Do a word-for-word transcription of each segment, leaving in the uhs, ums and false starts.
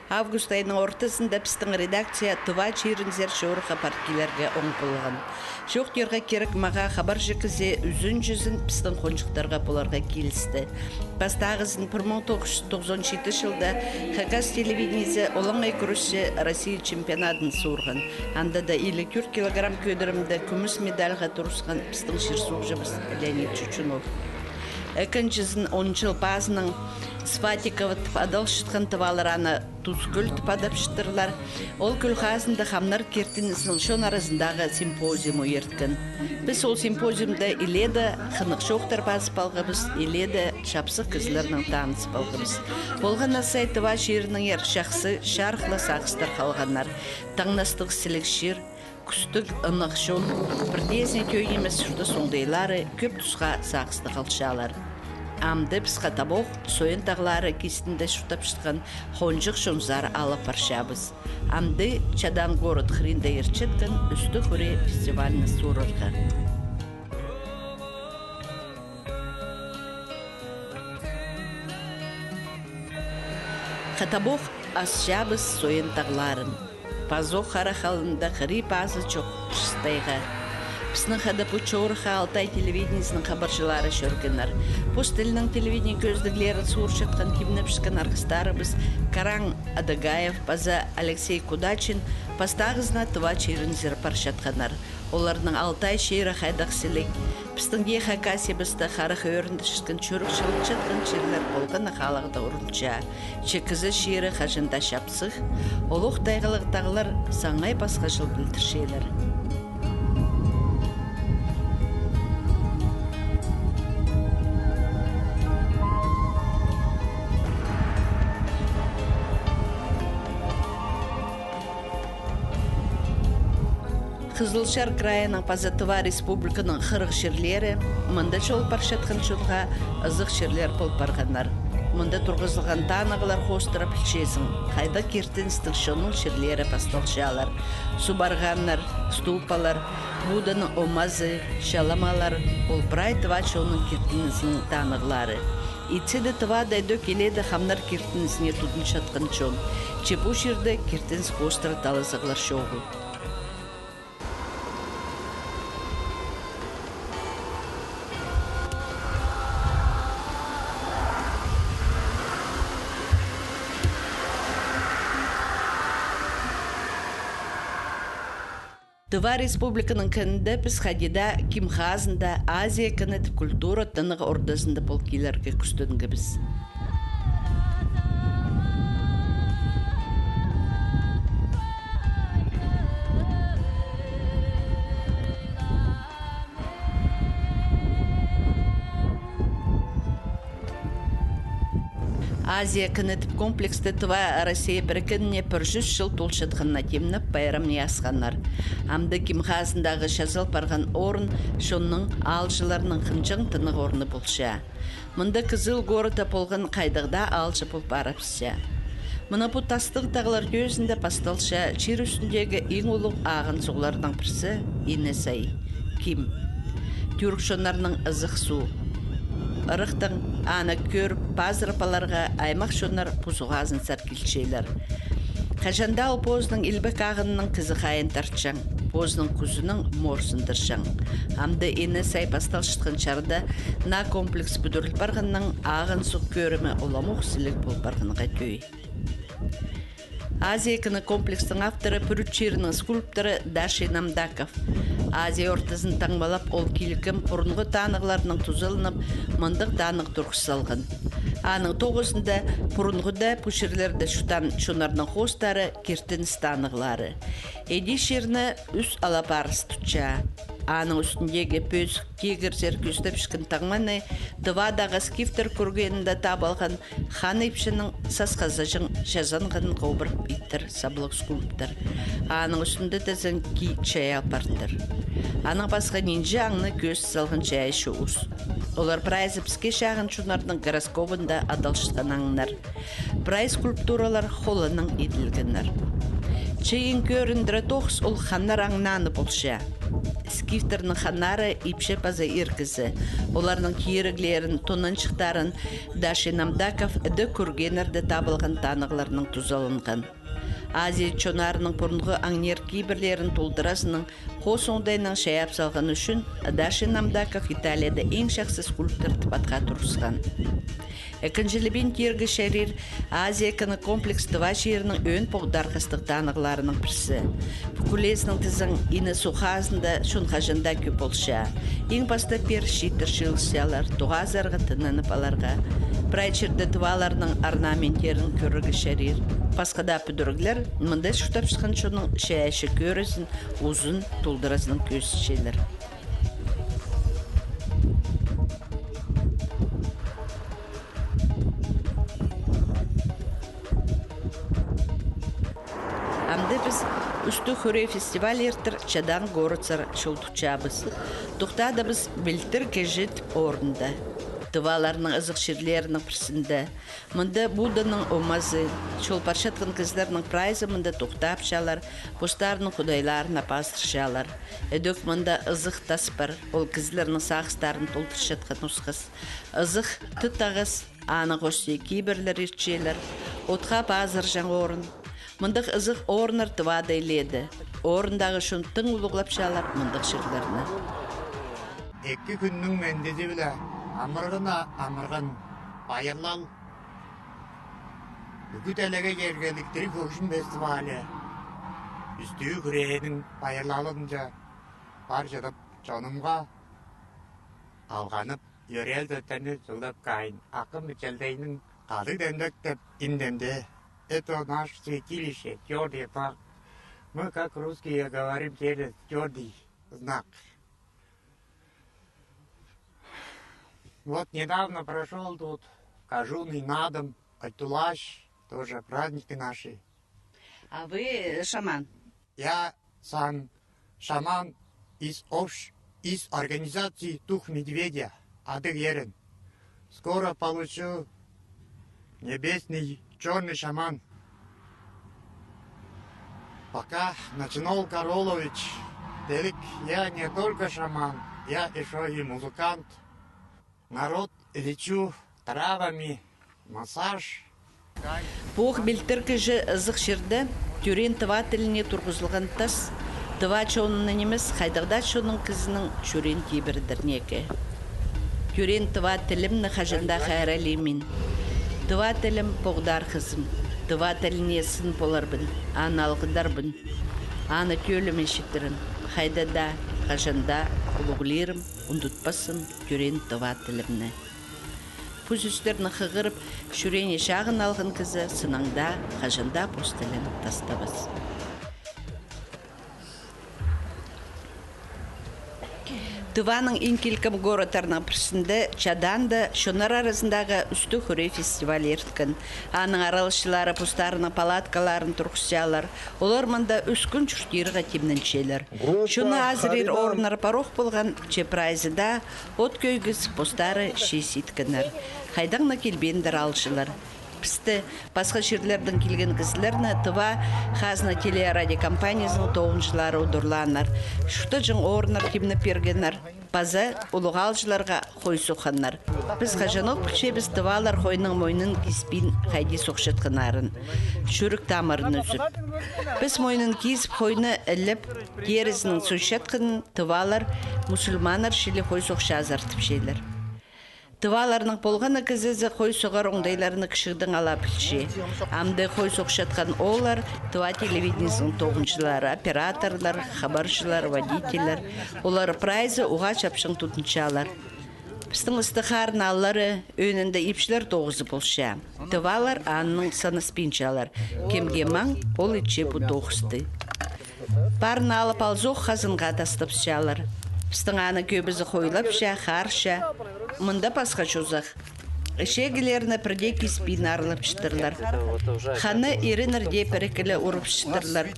Август айның ортызында пістің редакция Тыва чирінзер чорыхха пар килерге оң полған. Чоохтирға кирек, мағаа хабарҷы кізі ӱзінҷізін пістің хонҷыхтарға поларға килісті. Пастағызын пір муң тоғыс чӱс тоғызон читі чылда Хакас телевидениезі олаңай кӱресче Россия чемпионадын суурған. Анда даа илиг тӧрт килограмм кӧдірімде кӱмӱс медальға турысхан пістің чир-суғҷыбыс Леонид Чучунов. Ікінҷізін он чыл пазынаң Сватикова тіп адалчатхан тывалар аны Тус кӧл тіп адапчаттырлар. Ол кӧл хазында хамнар киртінізінің чон аразындағы симпозиум уйартхан. Піс ол симпозиумда илееде хынығ чоохтар пазып алғабыс, илееде чапсых кізілернең танысып алғабыс. Полған на сай Тыва чирінеңер чахсы, чарых ла сағыстар халғаннар. Таңнастығ сіліг чир, кӱстіг, ынағ чон, пірдеезіне тӧӧй нимес чуртас оңдайлары кӧп тусха сағысты халчалар. Амды піс хатабох Соян тағлары кистінде чуртапчатхан хонҷых чонзар алып парчабыс. Амды Чадан город хыринда иртчеткен «Ӱстӱ Хури» фестивальны суурарға. Хатабох асчабыс Соян тағларын. Пазох харах алнында хыри-пазы чох чыс тайға. Пістің хада пу чорыхха Алтай телевидениезінің хабарҷылары чӧргеннер. Пос тілінең телевидение кӧзідіглерін суурчатхан, тимнепчеткен арғыстарыбыс Караң Адагаев паза Алексей Кудачин пастағызына Тыва чирінзер парчатханнар. Оларның Алтай чирі хайдағ сіліг, пістің дее Хакасиябыста харах ӧріндірчеткен, чӱрек чылытчатхан чирлер полған на хаалларда урунча. Че кізі чирі хаҷан даа чапсых, олох тайғалығ тағлар саңай пасха чыл пілдірчелер. Хызылчар крайының паза Тыва Республиканың хырығ чирлері мында чол парчатхан чонға ызых чирлер пол парғаннар. Мында турғызылған танығлар хоостыра пілчезің, хайдағ киртіністіг чонның чирлері пасталчалар. Субарғаннар, ступалар, Будданың омазы, чаламалар — ол прай тыва чонның киртінізінің танығлары. Итсе дее Тывада ідӧк илееде хамнар киртінізіне тудынчатхан чон. Че пу чирде киртініс хоостыра талазығлар чоғыл. Тыва Республиканың кінінде піс хайди даа Ким хазында Азия кіні тіп культура тынағ ордазында пол килерге кӱстенгебіс. Азия кіні тіп комплексте Тыва Россия піріккеніне пір чӱс чыл толчатханына тимнеп, пайрамны асханнар. Амды Ким хазындағы чазал парған орын чонның, аалҷыларның хынҷаң тынағ орны полча. Мында Кызыл городта полған хайдағ даа аалҷы пол парыбысча. Мына пу тастығ тағлар тӧзінде пасталча чир ӱстӱндегі иң улуғ ағын суғларның пірсі — Инесай, Ким. Тӱрк чоннарның ызых суу. Ырахтаң аны кӧріп, пазырып аларға аймах чоннар пу суғ хазынзар килчелер. Хаҷан даа ол позының илбек ағынының кізі хайиин тартчаң, позының кӱзінің морзын тырчаң. Амды Инесай пасталчатхан чарда наа комплекс пӱдіріл парғаннаң, ағын суғ кӧрімі уламох сіліг пол парғанға тӧӧй. Азия кіні комплекстің авторы — Пӱрӱт чирінің скульпторы Даши Намдаков. Азия ортазын таңмалап, ол килкім пурунғы танығларнаң тузаланып, мындағ танығ турғыс салған. Аның тоғызында пурунғыда пу чирлерде чуртаан чоннарның хоостары, киртініс танығлары. Іди чирні ӱс ала парыс тутча. Аның ӱстӱндегі пӧзік тигірзер кӧстепчеткен таңманы Тывадағы скифтер кӧргенінде таап алған хан ипчінің сасхазыҷаң чазанғанын хобырып иттір саблығ скульптор. Аның ӱстӱнде тізең киит чайаал партыр. Анаң пасха нинҷе аңны кӧзіт салған чайаачы ус. Олар прайзы піске чағын чоннарның гороскобында адалчатхан аңнар. Прай скульптуралар холанаң иділгеннер. Че иң кӧріндіре тоғыс ол ханнар аңнааны полча. Скифтернің ханнары ипчі паза ир кізі. Оларның тиріглерін, тонанҷыхтарын Даши Намдаков ідӧк кӧргеннерде табылған танығларнаң тузаланған. Азия чоннарының пурунғы аңнир кибірлерін толдыразынаң хоос оңдайнаң чайап салғаны ӱчӱн Даши Намдаков Италияда иң чахсы скульптор тіп атха турысхан. Ікінҷілебин тирге чарир Азия кинокомплекс Тыва чирінің ӧӧн поғдархастығ танығларының пірсі. Пу кӱлезінең тізең, Ине Суғ хазында чон хаҷан даа кӧп полча. Иң пастап пеер чииттер чыылысчалар тоғазарға, тынанып аларға. Прай чирде тываларның орнаменттерін кӧрерге чарир. Пасха даа пӱдіріглер мында чуртапчатхан чонның чайаачы кӧрізін узун толдыразынаң кӧзітчелер. Амды піс Ӱстӱ Хурей фестиваль иртер Чадан городсар чол тутчабыс. Тохтадыбыс Пилтір кічіг орында. Тываларның ызых чирлерінің пірсінде. Мында Будданың омазы. Чол парчатхан кізілернің прайзы мында тохтапчалар, постарының худайларына пазырчалар. Ідӧк мында ызых тас пар, ол кізілернің сағыстарын толдырчатхан осхас. Ызых тыт ағас, аның хости кибірлер иртчелер. Отха пазырҷаң орын. Мындағ ызых орыннар Тывада илееде. Орындағы чон тың улуғлапчалар мындағ чирлерні. Ікі кӱннің мендізі піле амырғына амырған пайырлал. Пӱкӱт Ілеге чергелік тіріг хөгжім фестивалі Ӱстӱ Хурейнің пайырлалынҷа пар чыдып, чонымға алғанып, йӧреел сӧстерні сӧлеп каайын. Акым Челдейнің «Хазых демдек» тіп индемде. Это наше святилище, твёрдый знак. Мы, как русские, говорим через твёрдый знак. Вот недавно прошёл тут Каҷунный Надым, Айтулач, тоже праздники наши. А вы шаман? Я сам шаман из общ-, из организации «Дух медведя», Адыг Ерен. Скоро получу небесный чёрный шаман. Пока начинал Королович, тіріг, я не только шаман, я ещё и музыкант. Народ лечу травами, массаж. Пу Пилтір кічіг ызых чирде тӧреен тыва тіліне турғызылған тас тыва чонының нимес, хайдағ даа чонның кізінің чӱреен тибірдір неке. Тӧреен тыва тілімні хаҷан даа хайраллимин. Тыва тілім — поғдархазым. Тыва тіліне сын поларбын, аны алғыдарбын. Аны тӧлеме читірем. Хайда даа, хаҷан даа улуғлирым, ундутпассым тӧреен тыва тілімні. Пу сӧстерні хығырып, чӱреене чағын алған кізі сыннаң даа, хаҷан даа пос тілін тастабас. Тываның иң килкім городтарының пірсінде, Чаданда, чоннар аразындағы Ӱстӱ Хурей фестиваль ирткен. Аның араласчылары постарының палаткаларын турғысчалар. Олар мында ӱс кӱн чуртирға тимненчелер. Чонны азырир орыннар парох полған, че прайзы даа от кӧйгізіп, постары чиис иткеннер. Хайдаң на килбеендір аалҷылар. Пісті, пасха чирлердең килген кізілерні Тыва хазна телерадиокомпаниязының тоғынҷылары удурлааннар. Чуртаҷаң орыннар тимнеп пиргеннер. Паза улуғ аалҷыларға хой сохханнар. Піс хаҷанох пілчебіс тывалар хойның мойнын кизбин хайди сохчатханнарын. Чӱрек тамырын ӱзіп. Піс мойнын кизіп, хойны іліп, терізінең сойчатханын тывалар мусульманнар чіли хой сохчазар тіпчелер. Тываларның полған на кізізі хой соғар оңдайларны кічігдең ала пілче. Амды хой сохчатхан ооллар — Тыва телевидениезінің тоғынҷылары, операторлар, хабарҷылар, водительлер. Олар прайзы уғаа чапчаң тудынчалар. Пістің ыстығ харын ааллары ӧӧнінде ипчілер тоғызы полча. Тывалар аннаң санаспинчалар. Кемге маң, ол итче пу тоғысты. Парын алып алзох, хазанға тастапчалар. Пістің аны кӧбізі хойлапча, хаарча. Мында пасха чозах. Ішегілерні пірдее кизбин арылапчатырлар. Ханны иреннер дее піріккіле урапчатырлар.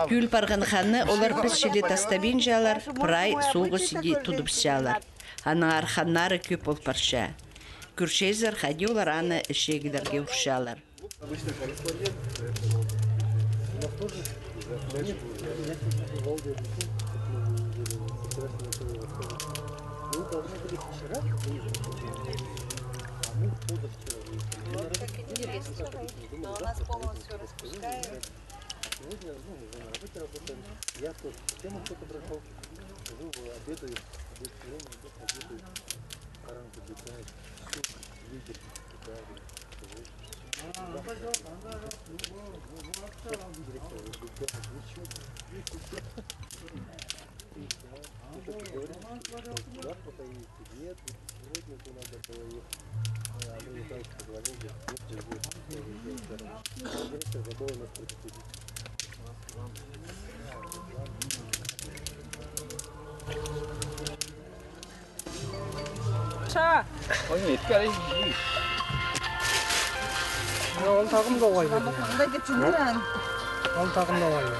Кӱл парған ханны олар піс чіли тастабинчалар, прай суғыс иди тудыпчалар. Аннаңар ханнары кӧп пол парча. Кӧрчезер, хайди олар аны ішегілерге урчалар. Обычно корреспондент, поэтому у нас тоже Мы должны были вчера выехать, а мы позавчера выехали. Как интересно. Но нас полностью распускают. Сегодня, ну, мы на работе работаем. Я тоже с тем кто-то пришел. Сижу, обедаю. Обед, время, обед, обедаю. Каранг обедает. Всё, видишь, да, вот. Завтра поедете. Нет, сегодня надо было ехать. Андрей Михайлович позвонил, говорит, завтра будет. Директор забыл нас предупредить. Ша. Ой, не, иткәлей. Ол тағым да оңай берді. Андай кеп чүндірен. Ол тағым да оңай берді.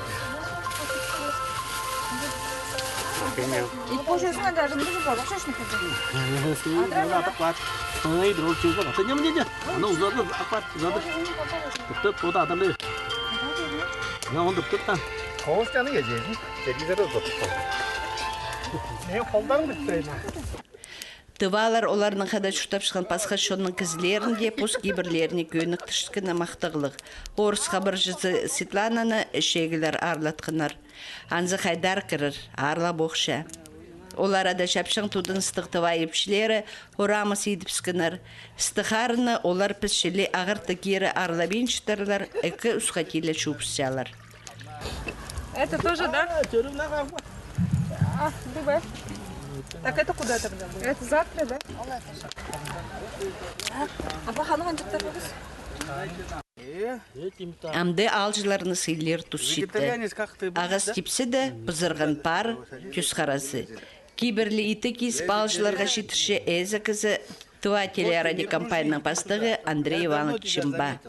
Ит пошуысың анда жымды жым болуқ шашны кізі. Ана атап қат. Ай, бір ол чөзі қат. Не, не, не. Ана узады, апат, узады. Тіп, тіп, ода атамды. Я, он тіп, тіп, та. Қоғыс жаны кезе. Телевизорда тіп, тіп. Не, қолдан бітпейді. Тывалар оларның хада чуртапчатхан пасха чонның кізілерін дее пос кибірлеріне кӧніктірчеткені махтағлығ. Орыс хабарҷызы Светлананы чиглер аарлатханнар. Анзы хайдар кірер, аарлап охча. Олар ада чапчаң тудыныстығ тыва ипчілері орамас идібіскеннер. Ыстығ аарыны олар піс чіли ағыртығ кире аарлабинчаттырлар, ікі усха тиле чуубысчалар. Это тоже, да? А, дыбы. Так это куда тогда будет? Это завтра, да? А баханы анҷыптар болыс? Амды аалҷыларны сыйлир тус читті. Ағас типсі де, пызырған пар, тӧс харазы. Кибірлі иті кизіп аалҷыларға читірче ээзі кізі, Тыва телерадиокомпанияның пастығы Андрей Иванович Чимба.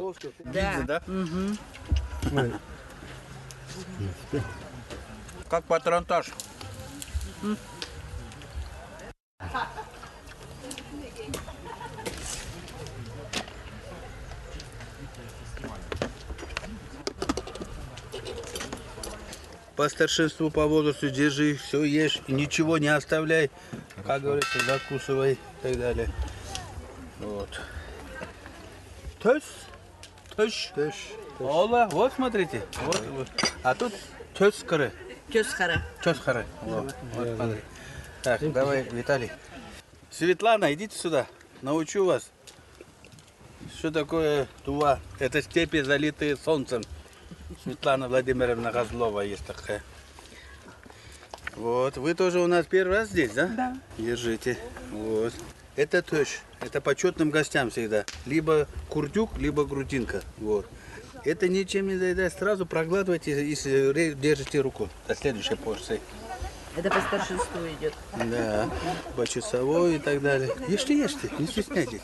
Да. Мгм. Как патронтаж. По старшинству, по возрасту держи, всё ешь, ничего не оставляй, как говорится, закусывай и так далее. Вот. Тӧс. Тӧс. Тӧс. Ола, вот смотрите. Вот, вот. А тут тӧс хара. Тӧс хара. Тӧс хара. Вот, вот, смотри. Так, давай, Виталий. Светлана, идите сюда. Научу вас. Что такое Тува? Это степи, залитые солнцем. Светлана Владимировна Козлова есть такая. Вот, вы тоже у нас первый раз здесь, да? Да. Держите. Вот. Это тӧс. Это почётным гостям всегда. Либо курдюк, либо грудинка. Вот. Это ничем не заедает. Сразу проглатывайте и с-, ре-, держите руку до следующей порции. Это по старшинству идёт. Да. По часовой и так далее. Ешьте, ешьте, не стесняйтесь.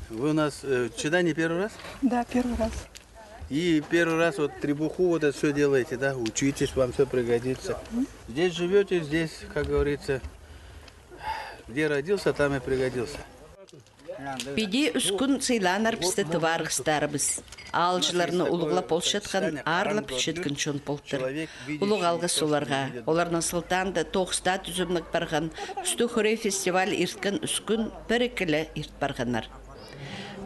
Вы у нас, э, сюда не первый раз? Да, первый раз. И первый раз вот требуху вот это всё делаете, да? Учитесь, вам всё пригодится. Здесь живёте, здесь, как говорится, где родился, там и пригодился. Піди ӱс кӱн сыйлааннар пісті тыва арғыстарыбыс. Аалҷыларны улуғлап полчатхан, аарлап пілчеткен чон полтыр. Улуғ алғыс оларға. Оларның сылтаанда тоғыс таа тӱзімніг парған, Ӱстӱ Хурей фестиваль ирткен ӱс кӱн пір-ікі ле ирт парғаннар.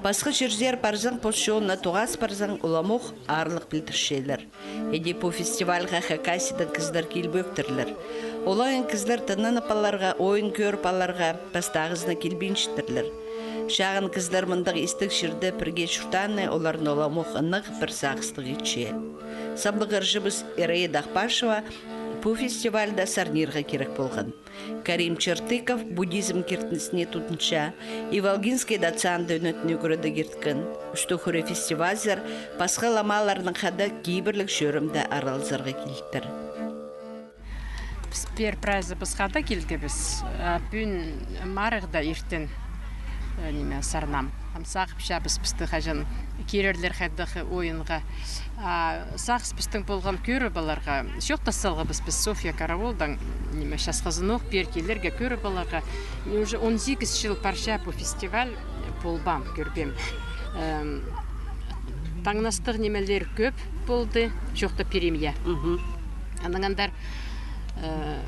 Пасха чирзер парзаң, пос чонына тоғас парзаң, уламох аарлығ пілдірчелер. Іди пу фестивальға Хакасиядаң кізілер килбӧктірлер. Олаңай кізілер тынанып аларға, ойын кӧріп аларға, пастағызына килбинчеттірлер. Чағын кізілер мындағ истіг чирде пірге чуртааны оларны уламох ынағ пір сағыстығ итче. Саблығ ырҷыбыс Ираида Ахпашева пу фестивальда сарнирға кирек полған. Карим Чертыков буддизм киртінісіне тудынча, Иволгинский дацанда ӱнетін ӱгредіг ирткен. Ӱстӱ Хурей фестивальзар пасха ламаларнаң хада кибірліг чӧрімде аралзарға килтір. Піс пеер прайзыбыс хада килгебіс, а, пӱӱн марығда иртен, э, ниме, сарнаам. Ам сағыпчабыс пісті хаҷан кирерлер хайдағ ойынға. А сағыс пістің полған кӧріп аларға. Чоохтас салғабыс піс Софья Караулдаң, ниме, часхызын ох пеер килерге кӧріп аларға. Мин уже он сигіс чыл парча пу фестиваль, полбаам, кӧрбеем. Эм, Таңнастығ нимелер кӧп полды, чоохтап пирим, я. Мгм. Анаң андар, э,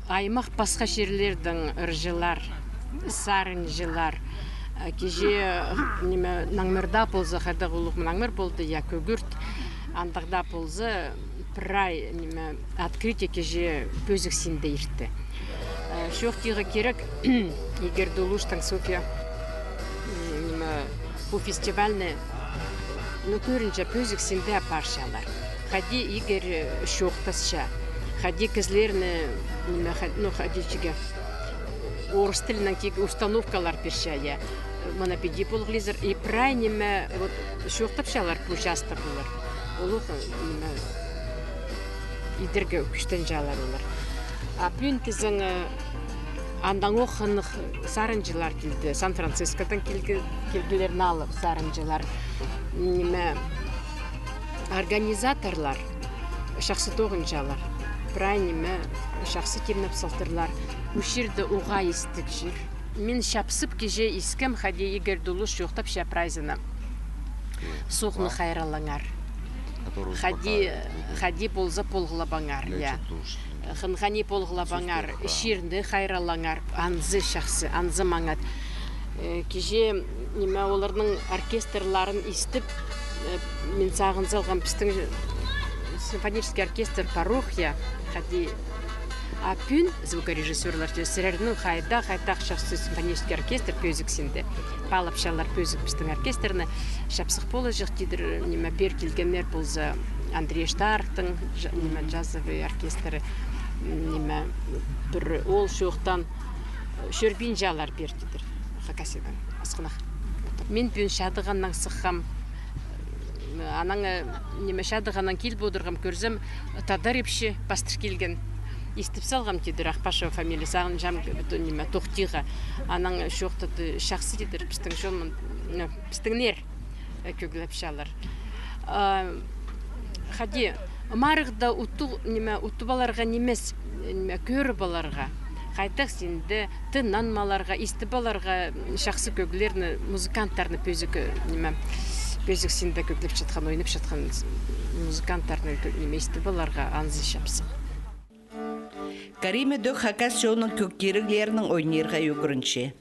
аймах пасха чирлердең ырҷылар, сарынҷылар, э, киҷе, э, ниме, Наңмырда полза, хайдағ улуғ Наңмыр полды, я, Кӧгӱрт, андағ даа полза, прай, ниме, открытие киҷе пӧзік синде иртті. Э, чоохтирға кирек, Игорь Дулуштаң Софья, м, ниме, пу фестивальны, ну, кӧрінче, пӧзік синде апарчалар. Хайди Игорь, э, чоохтасча, хайди кізілерні, ниме, ха-, ну, хайди чіге, орыс тілінең тігі установкалар пирче, я. Мына піди полғлизар, и прай ниме, вот, чоохтапчалар пу часта полар. Улуғ, ниме, идерге кӱстенчелер олар. А пӱӱн тізең, э, аннаң ох хынығ сарынҷылар килді. Сан-Францискодаң килгі-, килгілер, налығ сарынҷылар. Ниме, организаторлар чахсы тоғынчалар. Прай ниме чахсы тимнеп салтырлар. Ӱс чирде уғаа истіг чир. Мин чапсып киҷе искем, хайди Игорь Дулуш чоохтапча прайзына. Суғны хайралаңар. Хайди, хайди полза полғлабаңар, я. Хынғаны полғлабаңар, чирні хайралаңар, анзы чахсы, анзы маңат. Э, киҷе, ниме, оларның оркестрларын истіп, э, мин сағын салғам, пістің симфонический оркестр парох, я, хайди. А пӱӱн звукорежиссёрлар, че сірернің хайда, хайдағ чахсы симфонический оркестр пӧзік синде. Паалапчалар пӧзік пістің оркестрні, чапсых полаҷах, тидір, ниме, пеер килгеннер полза, Андрей Штархтың, ниме, джазовый оркестрі, ниме, пір ол чоохтаң, чӧрбинчелер пеер, тидір, Хакасиядаң асхынах. Мин пӱӱн Чадығаннаң сыххам. Анаң, э, ниме, Чадығаннаң киліп одырғам, кӧрзем, тадар ипчі пастыр килген. Истіп салғам, тидір, Ахпашева фамилия, сағынчам, ниме, Тохтиға. Анаң чоохтады, чахсы, тидір, пістің чон, ну, пістіңнер, э, кӧглепчелер. А, хайди, марығда утту-, ниме, уттып аларға нимес, ниме, кӧріп аларға. Хайдағ синде тынанып аларға, истіп аларға чахсы кӧглерні, музыканттарны пӧзік, ниме, пӧзік синде кӧглепчатхан, ойнапчатхан музыканттарны, ниме, истіп аларға анзы чапсых. Карима даа хакас чонның кӧг тиріглерінең ойнирға ӱгренче.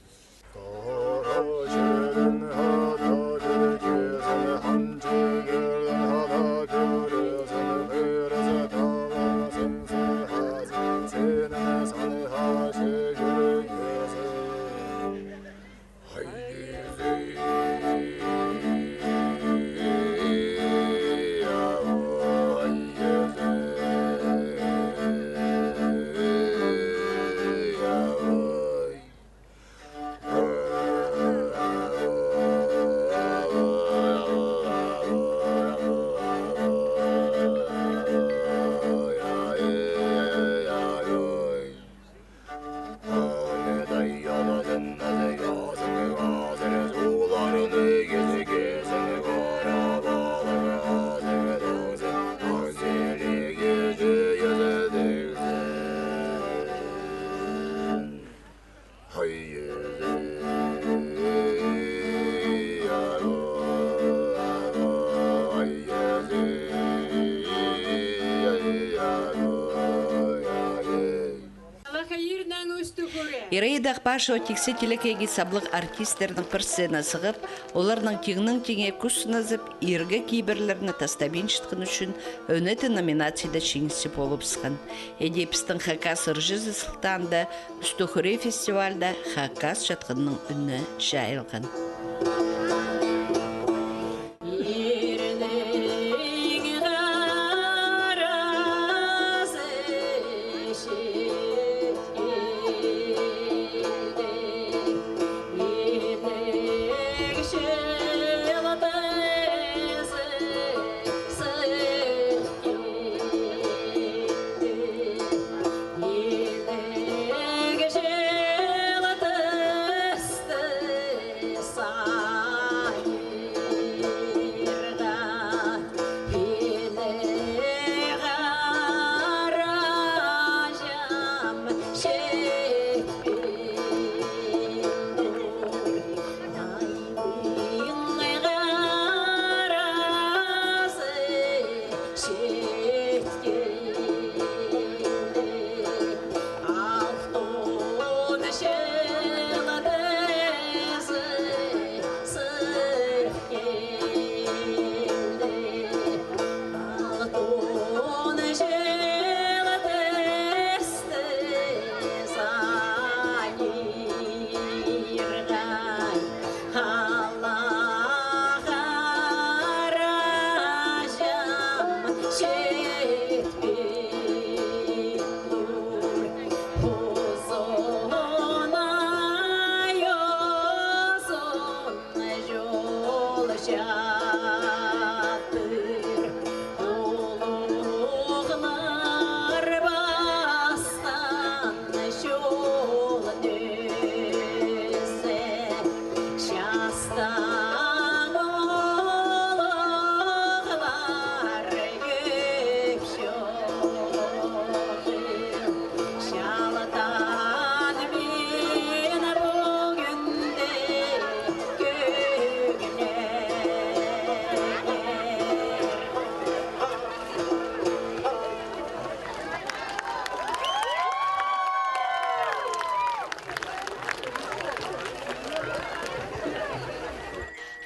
Ираида Ахпашева тиксі тилекейге саблығ артистернің пірсіне сығып, оларның тиңнең-тиңе кӱс сыназып, иргі кибірлерні тастабинчатхан ӱчӱн ӧнетін номинацияда чиңісчі полыбысхан. Іди пістің хакас ырҷызы сылтаанда Ӱстӱкӱре фестивальда хакас чатханның ӱні чайылған.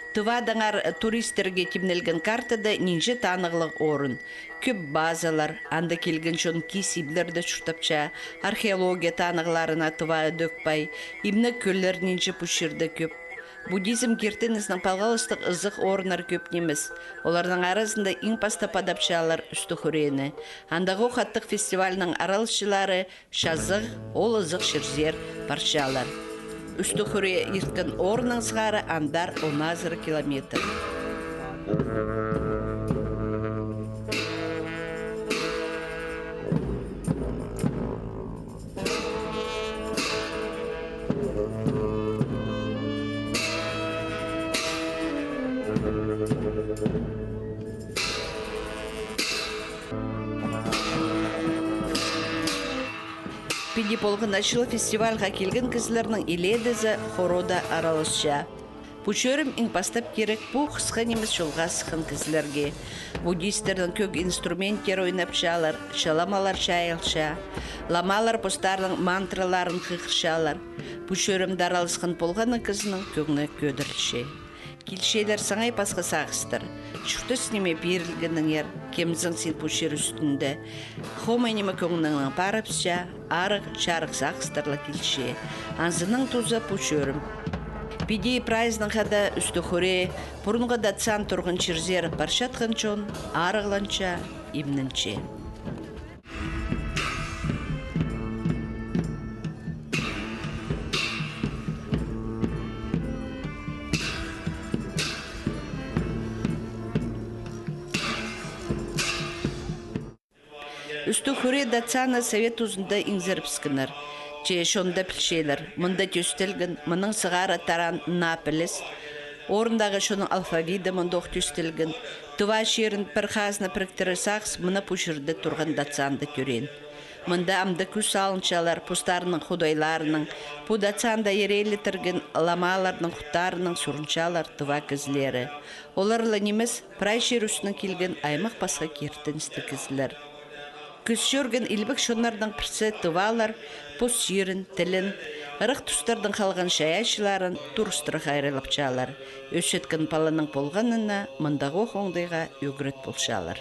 Тывадаңар туристтерге тимнелген картада нинҷе танығлығ орын. Кӧп базалар, анда килген чон кис иблерде чуртапча, археология танығларына Тыва ӧк пай, имнег кӧллер нинҷе пу чирде кӧп. Буддизм киртінізінең палғалыстығ ызых орыннар кӧп нимес. Оларның аразында иң пастап адапчалар Ӱстӱ Хӱреені. Андағох аттығ фестивальның араласчылары Чазығ, ол ызых чирзер парчалар. Ӱстӱ Хӱре ирткен орыннаң сығара андар он азыра километр. Піди полған на чыл фестивальға килген кізілернің илеедезі хорода араласча. Пу чӧрім иң пастап кирек пу хысха нимес чолға сыххан кізілерге. Буддисттернің кӧг инструменттері ойнапчалар, чаламалар чайылча, ламалар постарының мантраларын хығырчалар. Пу чӧрімде араласхан полған на кізінің кӧңні кӧдірілче. Килчелер саңай пасха сағыстар. Чуртас ниме пирілгеннеңер, кемзің син пу чир ӱстӱнде. Хомай ниме кӧңніңнең парыбысча, арығ, чарығ сағыстар ла килче. Анзынаң туза пу чӧрім. Піди прайзының хада Ӱстӱ Хӱре, пурунғы Дацан турған чирзер парчатхан чон арығланча, имненче. Ӱстӱ Хӱре Дацаны совет тузында иңзерібіскеннер. Че чон даа пілчелер, мында тӧстелген, мының сығара таран наа піліс. Орындағы чонның алфавиді мындох тӧстелген. Тыва чирін пір хазна піріктірер сағыс мына пу чирде турған Дацанда тӧреен. Мында амды кӱс алынчалар, постарының худайларының, пу Дацанда иреелеттірген ламаларның хуттарынаң сурынчалар тыва кізілері. Олар ла нимес, прай чир ӱстӱнең килген аймах-пасха киртіністіг кізілер. Кӱс чӧрген илбек чоннарның пірсі тывалар пос чирін, тілін, ырах тустардаң халған чайаачыларын турыстыра хайраллапчалар. Ӧсчеткен паланың полғанына мындағох оңдайға ӱгрет полчалар.